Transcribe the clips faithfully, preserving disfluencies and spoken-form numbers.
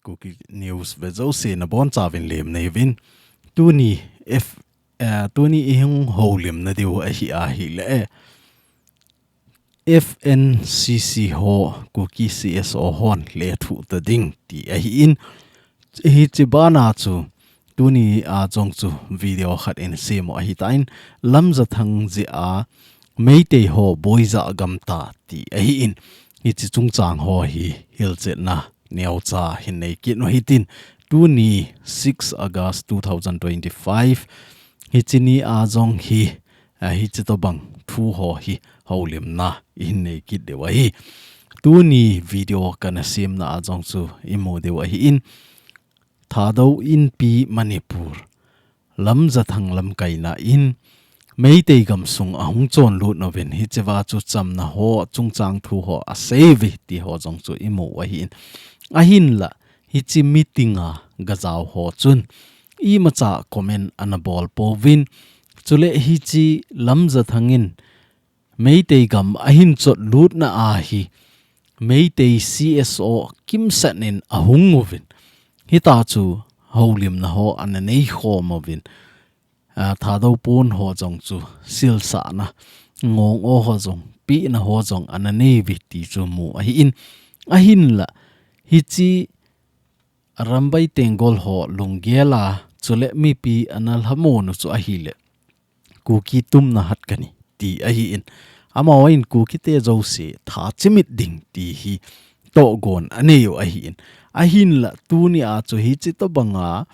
Kuki News ve jouse nabonchauvin lemna neiyuvin. Tuni F, eh, tuni ihung houlimna diu ahi ahile, eh, F N C C ho, Kuki C S O hon lethuh ta ding ti ahin. Hiche bana chu tuni a jong chu video khat in sem u ahitan, Lamjathang jeh a Meitei ho boija gamta ti ahin. Hiche chungchang ho hi hilchetna neocha hin nei kit u hitin, tuni six August two thousand twenty-five, hiche ni a jong hi, a, hiche tobang thu ho hi houlimna ihin nei kit diu ahi. Tuni video kana semna a jong chu imu diu ahin, Thadou Inpi Manipur, Lamjathang lamkaina in Meitei gamsung ahung chonlut uvin, hichea chu chamna ho, chungchang thu ho asei uve ti ho jong chu imu u ahin. Ahinla, hiche meeting a gajao ho chun imacha comment ana bol pouvin, chule hiche Lamjathang in Meitei gam ahin chotlutna a hi Meitei C S O kimsat in ahung uvin, hitia chu houlimna ho ana neikhom uvin, a, Thadou pon ho jong chu silsahna, ngong-o ho jong, pehna ho jong ana nei uve ti chu mu ahin. Ahinla, hiche Arambai Tenggol ho lunggel a, chule mipi ana lhamon u chu ahile, Kuki tumna hat kani ti ahin. Amahon Kukite jouse tha chimit ding ti hi tohgon anei u ahin. Ahinla tuni a chu hiche tobanga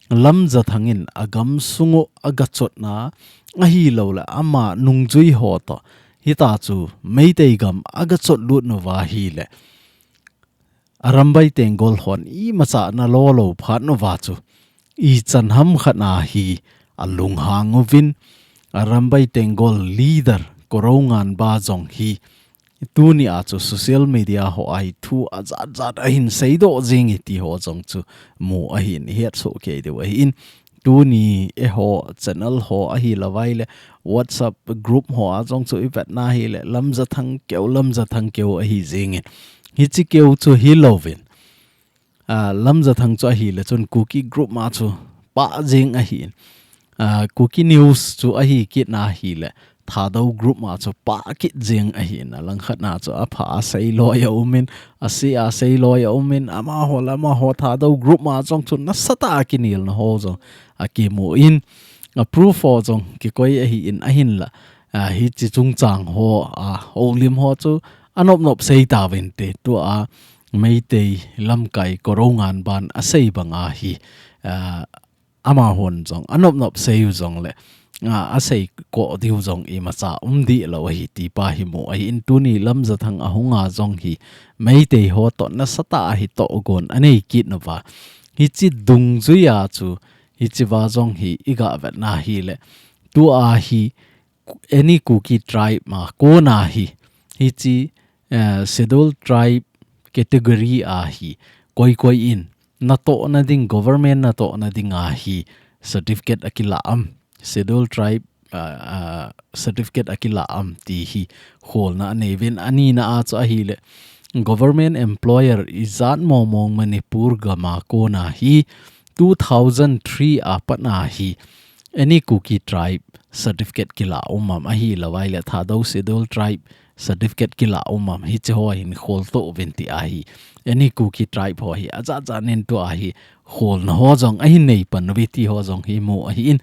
Lamjathang in agamsung u agachotna ahilouleh ama nungjui ho toh, hitia chu Meitei gam agachotlut nauva ahile, Arambai Tenggol hon imacha ana lolou phat nauva chu, ichan ham khat a hi alunghang uvin, Arambai Tenggol leader Korounganba jong hi tuni a chu social media ho a hi thu ajat jat ahin seidoh jing e ti ho jong chu mu ahin, ihet soh kei diu ahin. Tuni eiho channel ho ahilouva ahile, WhatsApp group ho a jong chu ivetna ahile, Lamjathang keu, Lamjathang keu ahi jingin. Hiche keu chu hilouvin, a, Lamjathang chu ahile chun Kuki group ma chu pah jing ahin. A, Kuki News chu ahi kitna ahile, Thadou group ma chu pah kit jing ahin. Alangkhat na chu apha asei loi aumin, ase asei loi aumin, amaho le amaho Thadou group ma jong chu nasatah a kinelna ho jong akimun, a proof ho jong kikoi ahin, ahinla, a, hiche chungchang ho, a, houlim ho chu anop nop sei tauvinte, tua Meitei lamkai Korounganban asei banga hi, a, amahon jong anop nop sei u jongle, a, asei koh diu jong imacha um dih lou ahi ti pa hi mu ahin. Tuni Lamjathang ahunga jong hi Meitei ho toh nasatah a hi tohgon anei kit nauva. Hiche dungjui a chu, hichea jong hi iga vetna ahile, tua hi any Kuki tribe ma kona hi, hiche, eh, Scheduled Tribe category a hi koi koi in natohna ding, government natohna dinga hi certificate akilah am, Scheduled Tribe, ah, ah, certificate akilah am ti hi kholna anei uvin. Anina a chu ahile, government employer ijat mong mong Manipur gam a kona hi two thousand three a pat a hi any Kuki tribe certificate kilah um am, ahilouva ahile Thadou Scheduled Tribe certificate kilah um am, hiche ho hin kholtoh uvin ti ahi. Any Kuki tribe ho hi ajat jat nin tua hi kholna ho jong ahin nei pan uve ti ho jong hi mu ahin.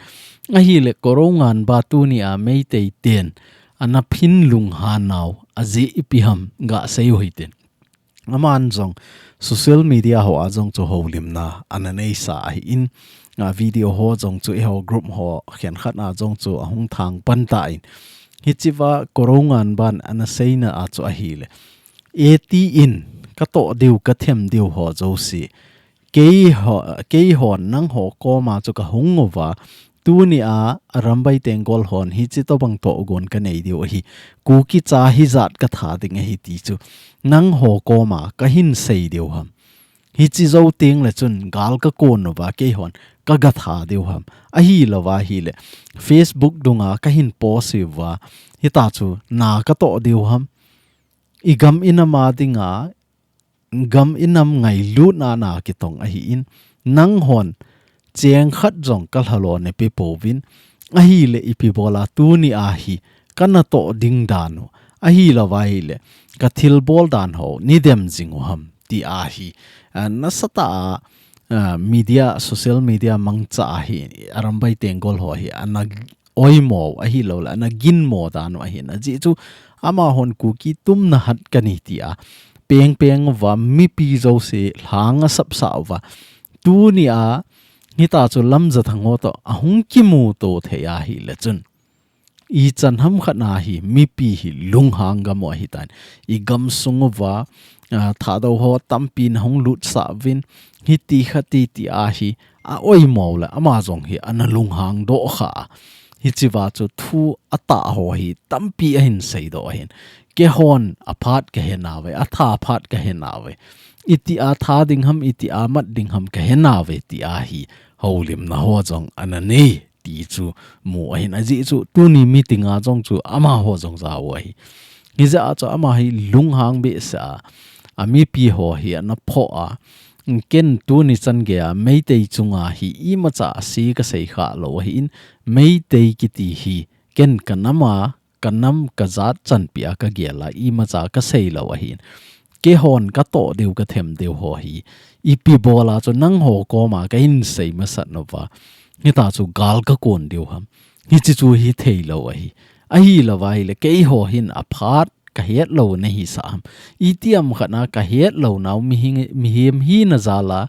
Ahile Korounganba tuni a Meitei ten ana phin lunghan nau ajeh ipi ham gasei u hitin. Aman jong social media ho a jong chu houlimna ana neisa ahin, a, video ho jong chu eiho group ho khenkhat a jong chu ahung thang pan tan. Hichea Korounganban ana seina a chu ahile, eti in katoh diu, kathem diu ho jouse, keiho, keihon nangho koma chu kahung uva, tuni a Arambai Tenggol hon hiche tobang tohgon kanei diu ahi. Kuki cha hijat katha ding ahi ti chu nangho koma kahin sei diu ham? Hiche jou tengle chun gal kakon uva keihon kaga tha diu ham? Ahilouva ahile Facebook dunga kahin post uva, hitia chu na katoh diu ham? Igam inam a dinga gam inam ngailutna na kitong ahi in, nang hon cheng khat jong ka lhalo ne pe pouvin, ahi le ipi bola tuni a hi ka na to ding dan u, ahi lo vai le ka thil bol dan ho ni dem jing u ham ti a hi, a, nasata a, a, media, social media mangcha a hi, Arambai Tenggol ho hi, ana oimo ahi lo le, ana ginmo dan u ahi na ji chu, ama hon Kuki tumna hat ka ni ti a, peng peng uva, mipi jouse lhang a sapsa uva, tuni a, hita chu Lamjathang ho to, ahung kimu to thei ahi le chun. I chan ham khat na hi, mipi hi lunghang gam u ahi tan. I gam sung uva, a, Thadou ho tampi na hung lut sa vin, hiti khati ti a hi, a oimo le, ama jong hi, ana lunghang do kha. Hichi va chu thu a ta ho hi, tampi ahin sei do ahin. Ke hon a phat ka he na ve, a tha phat ka he na ve. Iti a tha ding ham, iti a mat ding ham ka he na ve ti a hi, holim na ho jong ana nei. Ti chu mu ahin a ji chu tuni meeting a jong chu ama ho jong ja u ahi. Hi ja chu ama hi lunghang be sa a mipi ho hi ana pho a. Ken tuni chan ge a Meitei chunga hi imacha si ka sei kha lo ahi in Meitei kiti hi ken ka nam a ka nam ka jat chanpi a ka gel a imacha ka sei lo ahi in. Ke hon ka to deu ka them deu ho hi. Ipi bola chu nang ho koma ka hin sei masat no va. Hita chu gal ka kon deu ham. Hichi chu hi thei lo ahi. Ahi lo vai le kei ho hin a phat ka het lo na hi sa ham. Iti am khat na ka het lo nau mi hi, mi him hi na jala.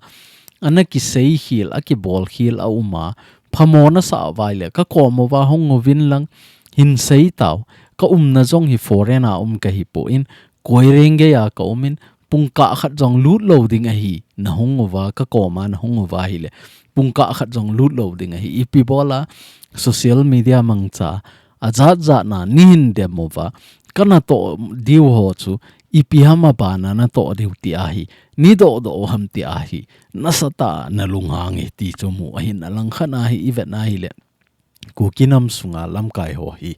Ana ki sei khil, a ki bol khil a um a. Phamo na sa vai le ka kom uva hung uvin lang. Hin sei tau. Ka umna jong hi foreign a um ka hi po in. Koi reng ge a ka um in. Pungkah khat jong lut lo ding ahi, na hung uva, ka koma na hung uva hi le. Pungkah khat jong lut lo ding ahi, ipi bola, social media mangcha, a jat jat na, ni hin dem uva, ka na to diu ho chu, ipi ham a bana na to diu ti ahi, ni do do ham ti ahi, nasata na lunghang e ti chu mu ahin a lang khat na hi, i vet na hi le. Kuki nam sunga lamkai ho hi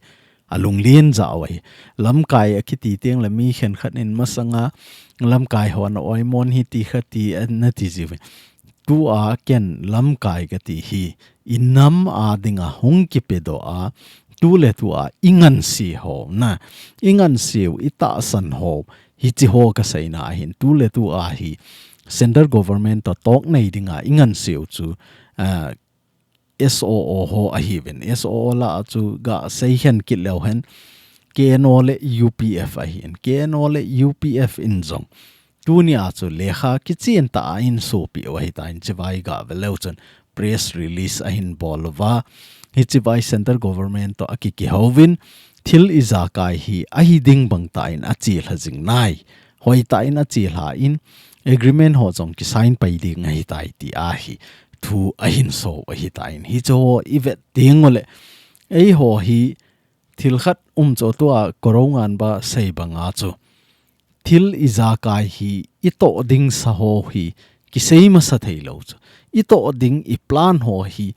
a lunglen ja u ahi. Lamkai a kiti teng le mi khen khat in masanga lamkai ho na oimon hi ti kha ti a na ti jiu. Tu a ken lamkai ka ti hi i nam a dinga hung kipe do a tu le tu a i ngan si ho na i ngan siu i ta san ho hi chi ho ka sei na hin tu le tu a hi central government to tok nei dinga i ngan siu chu a S O O ho ahi vin. S O O la chu ga sei hen kit leu hen. K N O le U P F ahi in. K N O le U P F in jong. Tuni a chu lekha kichen ta a in sopi u ahi ta in chivai ga ve leu chun press release ahin bol uva. Hi chivai central government to a ki ki ho vin. Thil i ja kai hi ahi ding bang ta in a chi hla jing nai. Hoi ta in a chi hla in agreement ho jong ki sign pai ding ahi tai ti ahi. Thu ahin so ahi ta in. Hi cho i vet ding u le. Ei ho hi thil khat um cho tu a koro ngan ba sei bang a chu. Thil i ja kai hi i to ding sa ho hi ki sei masa thei lo chu. I to ding i plan ho hi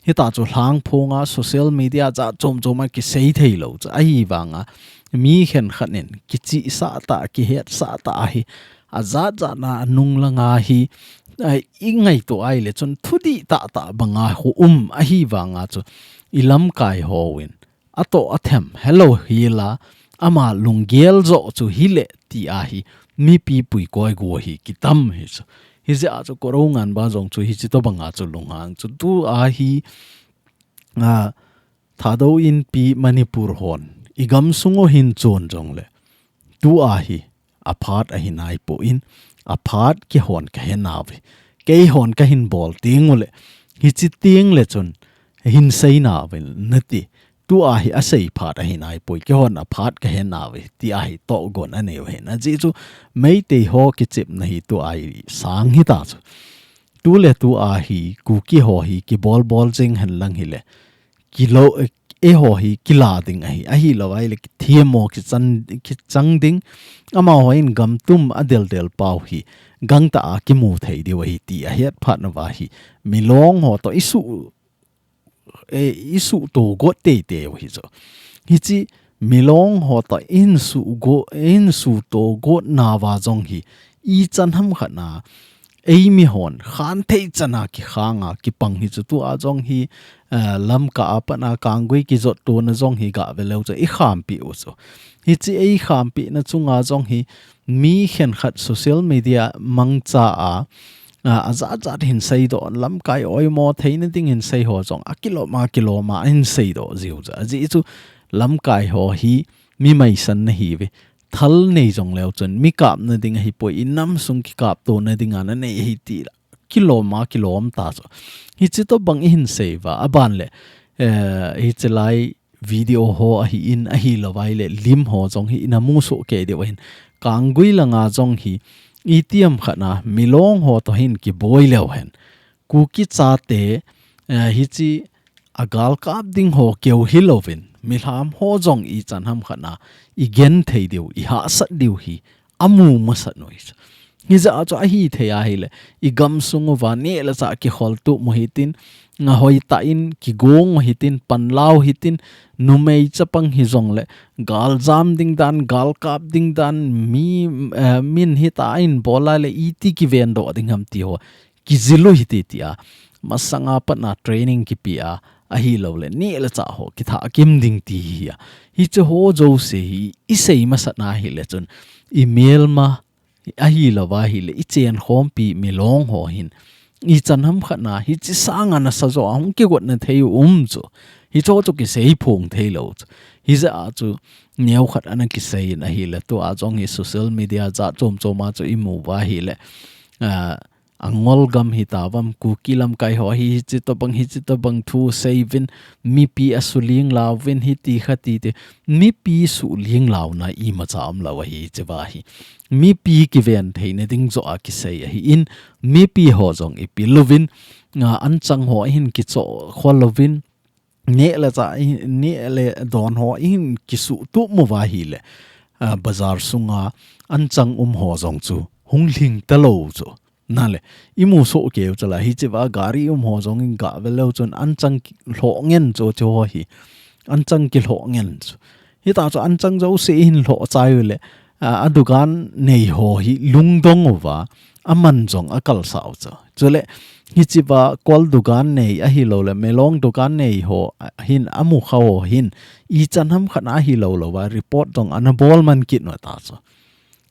hita chu hlang phung a social media ja chom chom a ki sei thei lo chu. Ahi vang a mi khen khat nen ki chi sa ta ki het sa ta hi a jat jat na a nung langa hi, a, i ngaito ai le chun thudih tah tah banga ho um ahi vanga chu i lamkai ho in a to a them hello hi la ama lunggel jo chu hi le ti a hi mipi pui koi go hi kitam hi chu hi je a chu koro ngan ba jong chu hi chi to banga chu lunghang chu tu a hi a Thadou Inpi Manipur hon i gam sungo hin chon jong le tu a hi a phat ahi nai po in a phat ki hon ka he na ve kei hon ka hin bol ting u le hi chi ting le chun hin sei na ve na ti tu a hi a sei phat ahi nai po ki hon a phat ka he na ve ti a hi to gon a neu he na ji chu Meitei ho ki chip na hi tu a hi sang hi ta chu tu le tu a hi Kuki ho hi ki bol bol jing hen lang hi le kilo, eh, eiho hi kila ding ahi, ahi lo ai le, themmo kichan, kichang ding, amaho in gam tum a del del pau hi, gangtah a kimu thei diu ahi ti a het phat nauva hi, milong ho to isu, eh, isu to got tei tei u hi chu. Hichi milong ho to insu go, insu to got nauva jong hi, ichan hamkhat na, eimi hon khanthei chana kikhanga kipang hi chu tua jong hi, eh, Lamka a pat na Kanggui kijot tona jong hi gah ve leu chu i khampi u chu. Hichi ei khampina chunga jong hi mi khenkhat social media mangcha a, a, ajat jat hin seidoh, lamkai oimo theina ding hin sei ho jong akilom a kilom a hin seidoh jiu chu. Ajeh chu lamkai ho hi mi maisan na hi ve. Thal nei jong leu chun mi kapna ding ahi poi, i nam sung kikaptona dinga na nei ahi ti la kilom a kilom ta chu. Hichi tobang i hin sei uva, aban le, eh, hichi lai video ho ahi in, ahilou vai le lim ho jong hi ina mu soh kei diu ahin. Kanggui langa jong hi itiham khat na Milong ho to hin kiboi leu hen, Kuki chate, eh, hichi a galkap ding ho keu hilouvin, milham ho jong ichan hamkhat na i genthei diu, i hahsat diu hi amu masat u hi chu. Hijeh a chu ahithei ahile, i gamsung uva neh le chah kikholtup u hitin, nga hoitah in kigong u hitin, panla u hitin, numei chapang hijongle, galjam ding dan, galkap ding dan, mi, eh, min hitia in bol a le iti kivendoh ding ham ti ho kijil u hite tia, masanga pat na training kipe a, ahilou le neh le chah ho kithah kim ding ti hi a. Hichi ho jouse hi i sei masat na hile chun, i melma ahilou va hile, i chenkhompi Milong ho hin ichan hamkhat na hichi sanga nasa jo a hung kigotna thei u um chu, hicho chu kisei phong thei lou chu. Hijeh a chu neokhat ana kisei in ahile, tua jong hi social media jat chom chom a chu i mu uva hile, ah, angol gam hitavam, Kuki lamkai ho hi hichi tobang, hichi tobang thu seiyuvin, mipi asuling lauvin, hiti khati ti, mipi suling launa imacha umlou ahi hichi va hi. Mipi kiven theina ding jo a kisei ahi in, mipi ho jong i pil uvin, a, anchang ho ahin kichoh khol uvin, neh le chah, i, neh le don ho ihin kisuhtup uva hile, a, bazar sunga anchang um ho jong chu hung lhing talou chu. Nale, i mu soh kei u chu la, hichi va gari um ho jong in gah ve leu chun anchang ki-, lhoh ngen chu chu ho hi. Anchang kilhoh ngen chu. Hita chu anchang jouse ihin lhoh chai u le, a, a dukan nei ho hi lungdong uva, aman jong akalsah u chu. Chule, hichi va kol dukan nei ahilou le, Milong dukan nei ho, a, hin amu kha ho hin, ichan hamkhat na ahilou lou va, report jong ana bol man kit u ta chu.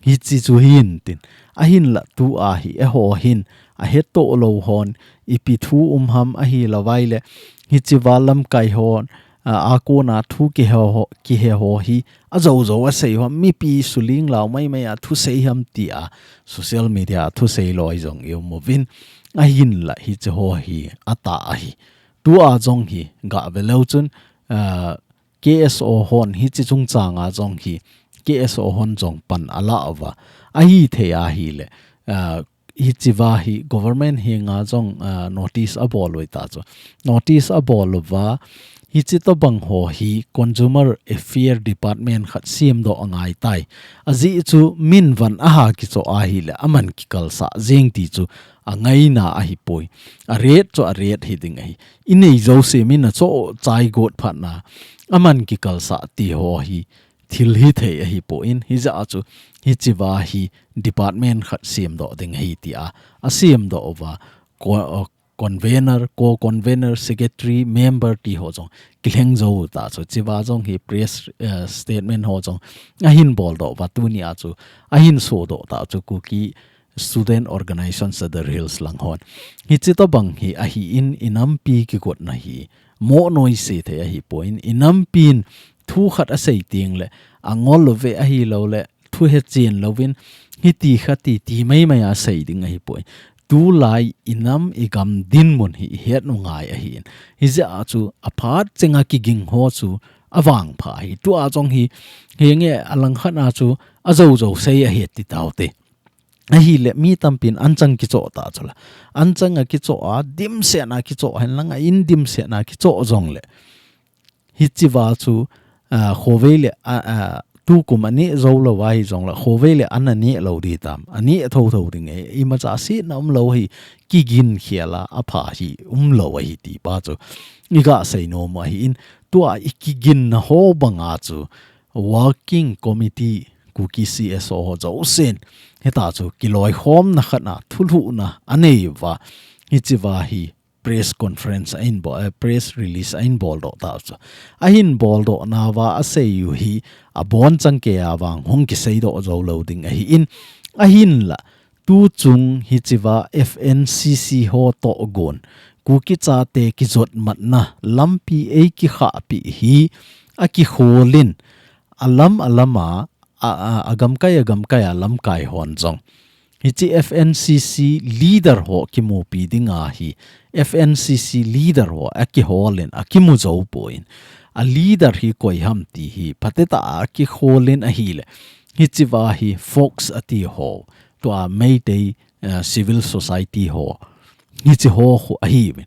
Hichi chu hin tin. Ahinla tua hi, eiho hin, ahettoh lou hon, ipi thu um ham ahilou vai le, hichi va lamkai hon, a, a kona thu kihe ho, kihe ho hi, ajo jo asei ho, mipi suling lau mai mai a thu sei ham tia, social media a thu sei loi jong i um uvin, ahinla hichi ho hi, atah ahi. Tua jong hi, gah ve leu chun, a, K S O hon hichi chungchang a jong hi, K S O hon jong pan ala uva. Ahithei ahile, a, hichi va hi government henga jong, a, notice abol u ta chu. Notice abol uva, hichi tobang ho hi Consumer Affair Department khat semdoh angai tai. Ajeh chu min van aha kichoh ahile, aman kikalsah jeng ti chu angaina ahi poi. A rate chu a rate hi ding ahi. I nei jouse min achoh chai got phat na, aman kikalsah ti ho hi thil hithei ahi poi, hijeh a chu hichi va hi department khat semdoh ding ahi tia, asemdoh uva, co-, uh, convener, co-convener, secretary, member ti ho jong kilheng jou ta chu, hichi va jong hi press, uh, statement ho jong ahin boldoh uva, tuni a chu ahin sodoh ta chu, Kuki Student Organization Sadar Hills lang hon. Hichi tobang hi ahi in, i nampi kigotna hi mo noise thei ahi poi, i nampin thu khat asei teng le, angol uve ahilou le, thu hechen louvin, hiti khati ti mai mai a sei ding ahi poi. Tulai i nam i gam dinmun hi i het u ngai ahi in. Hijeh a chu aphat chenga kiging ho chu avangpha hi. Tua jong hi, henge alangkhat a chu ajo jo sei ahi ti taute. Ahile mi tampin anchang kichoh ta chu la. Anchang akichoh a, dimset na kichoh hen lang a, in dimset na kichoh jong le. Hichi va chu, a, khovei le, a, a, tukum aneh jou lou ahi jong la, khovei le an aneh lou di tam. Aneh thotho ding e, imacha setna umlou hi, kigin khel a, apha hi, umlou ahi ti pa chu. I gah sei nom u ahi in, tua i kiginna ho banga chu, Working Committee, Kuki C S O ho jousen hita chu kiloikhomna khat a thulhuhna anei uva, hichea hi press conference a inbol, eh, press release a inbol doh tau chu. Ahin bol doh nauva asei u hi abonchan kei a vang hung kisei doh jou lou ding ahin, ahinla tuchung hichea F N C C ho tohgon Kuki chate kijotmatna lampi eikikhahpi hi akikholin alam alama a, a, agamkai agamkai a lamkai hon jong hiche F N C C leader ho kimupi dinga hi F N C C leader ho akiholin akimu jou poi. A leader hi koi ham ti hi phatecha a akikholin ahile hichea hi Fox ati ho, tua Meitei, eh, civil society ho, hiche ho khu ahiuvin.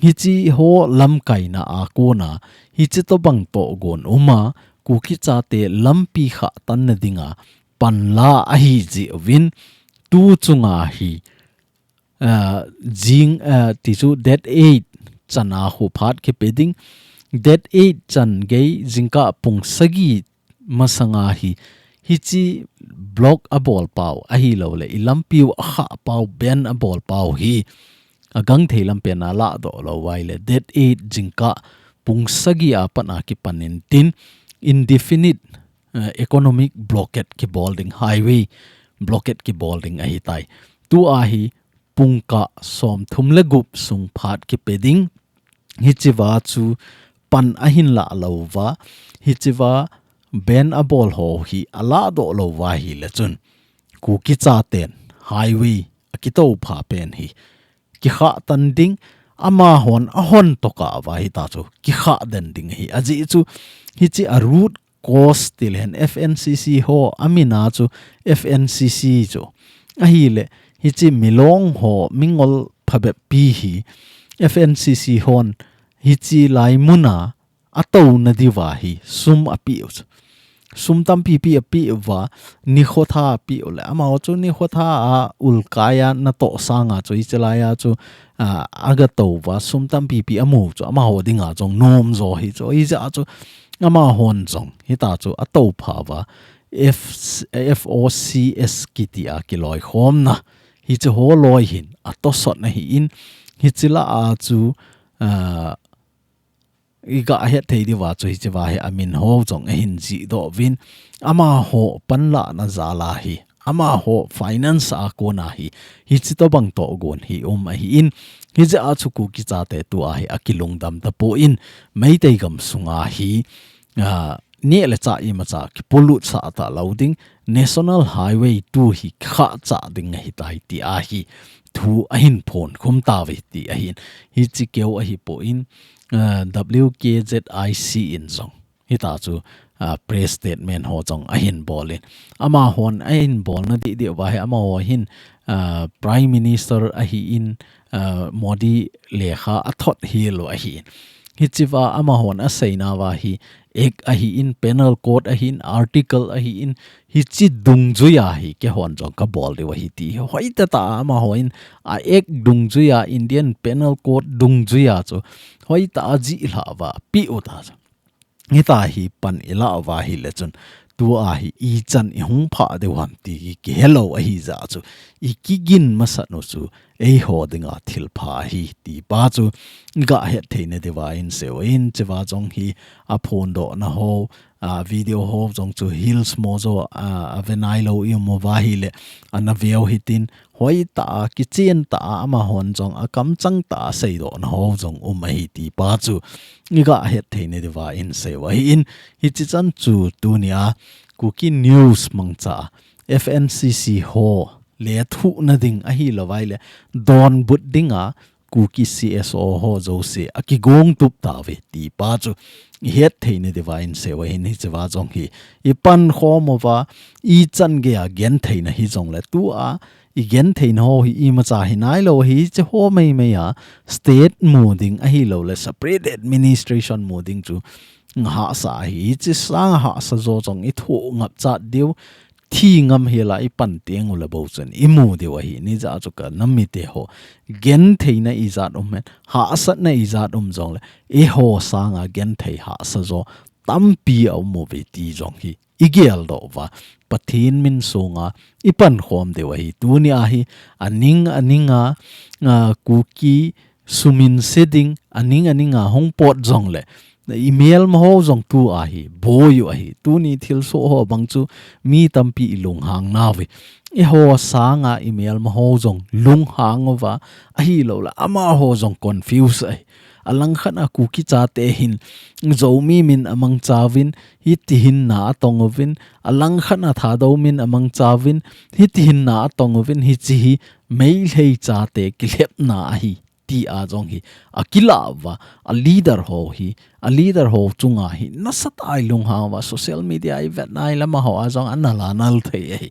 Hiche ho lamkaina a kona hiche tobang tohgon uma Kuki chate lampi khahtanna dinga panla ahi jeh uvin, tuchunga hi, ah, jing, ah, tichu date eight chana khu phat kipe ding, date eight chan gei jingkah pung sagi masanga hi hiche block abol pau ahilouleh i lampiu akhah pau, ban abol pau hi agangthei lampen a ladoh lou uva ahile date eight jingkah pung sagi a pat a kipan intin indefinite, eh, economic blockade kibol ding, highway blockade kibol ding ahitai. Tua hi pungkah somthum le gup sung phat kipe ding. Hichea chu pan ahin la lou uva, hichea ban abol ho hi aladoh lou uva ahile chun Kuki chaten highway akitoupha pen hi kikhahtan ding, amahon ahon tokah uva hita chu kikhah den ding ahi. Ajeh chu hiche a root cause tilehen F N C C ho amin a chu F N C C chu ahile hiche milong ho mingol phabep pi hi F N C C hon hiche lai muna atouna diuva hi sum apeh u chu. Sum tampi pi apeh uva, nikho tha apeh u le. Amaho chu nikho tha a ulkai a natoh sanga chu hiche lai a chu, a, agatou uva, sum tampi pi amu chu amaho dinga jong nom jo hi chu. Hijeh a chu amahon jong hita chu atoupha uva. F-, F O C S kiti a kiloikhomna hiche ho loi hin atosot ahin, hiche lah a chu, a, iga hetthei diuva chu hichea hi amin ho jong ahin jihdoh uvin, amaho panlahna jal a hi, amaho finance a kona hi, hiche tobang tohgon hi um ahin, hijeh a chu Kuki chate tua hi akilungdam tapon, Meitei gam sunga hi, a, neh le chah imacha kipolut sah talou ding, National Highway two hi kikhah chah ding ahitai tia hi thu ahin phonkhum tauve ti ahin, hiche keu ahipon, a, W K Z I C in jong hita chu, a, press statement ho jong ahin bolin. Amahon ahin bolna dih dih uva hi amaho hin, a, Prime Minister ahin, a, Modi lekha athot hel u ahin. Hichea amahon aseinauva hi Act ahin, Penal Code ahin, Article ahin, hiche dungjuia hi keihon jong kabol diu ahi ti hi. Hoitah tah a amahon a Act dungjuia, Indian Penal Code dungjuia chu hoitah a jih lhah uva peh u ta chu. Hita hi pan ilah uva ahile chun tua hi ichan ihung phah diu ham ti hi kihelou ahijeh a chu ikigin masat u chu eiho dinga thilpha ahi ti pa chu iga hetthei na diuva inseiu ahin, hichea jong hi aphondohna ho, a, video ho jong chu Hills Mojo, a, ave nailou i um uva ahile ana veu hitin, hoitah a, kichen tah a, amahon jong akamchang tah a seidohna ho jong um ahi ti pa chu iga hetthei na diuva inseiu ahin, hiche chan chu tunia Kuki News mangcha a F N C C ho lethuhna ding ahilou vaile donbut dinga Kuki C S O ho jouse akigong tup tauve ti pa chu ihetthei na diuva inseiu ahin, hichea jong hi ipankhom uva, ichan geiya genthei na hijongle tua igenthei na ho hi imacha hi nailou ahi, hiche ho meimei a state mu ding ahiloule separate administration mu ding chu hahsa ahi, hiche sanga hahsa jo jong ithoh ngapchat diu, thi ngam hela ipan tengule bou chun imu diu ahi, hijeh a chu kanam mite ho genthei na ijat um hen, hahsatna ijat um jongle eiho sanga genthei hahsa jo tampi aum uve ti jong hi i geldoh uva, Pathen min sunga i pankhom diu ahi. Tuni ahi, aning, aninga, a, Kuki suminse ding, aning, aninga hung pot jongle, i melma ho jong tu ahi, boi u ahi. Tuni thilsoh ho bang chu mi tampi i lunghang nauve. Eiho sanga i melma ho jong lunghang uva, ahilou le, amaho jong confuse ahi. Alangkhat a Kuki chate hin, Zomi min amangchauvin, hiti hin na atong uvin, alangkhat a Thadou min amangchauvin, hiti hin na atong uvin, hiche hi Meitei chate kilhepna ahi, tia jong hi akilah uva, a leader ho hi, a leader ho chunga hi, nasatah a i lunghang uva, social media i vet nai le amaho a jong ana la nal thei ahi.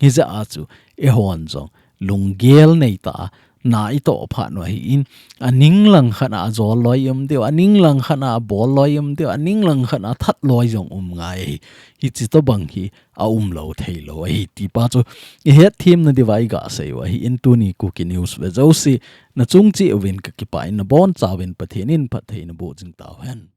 Hijeh a chu, eihon jong, lunggel neitah a, na i toh phat u ahin, aning langkhat a ajol loi um diu, aning langkhat a abol loi um diu, aning langkhat a that loi jong um ngai ahi. Hiche tobang hi aumlou theilou ahi, ti pa chu i hetthem nadiuva i gasei u ahin. Tuni Kuki News ve jouse, nachung cheh uvin kakipah in, nabonchauvin Pathen in phatthei naboh jing tauhen.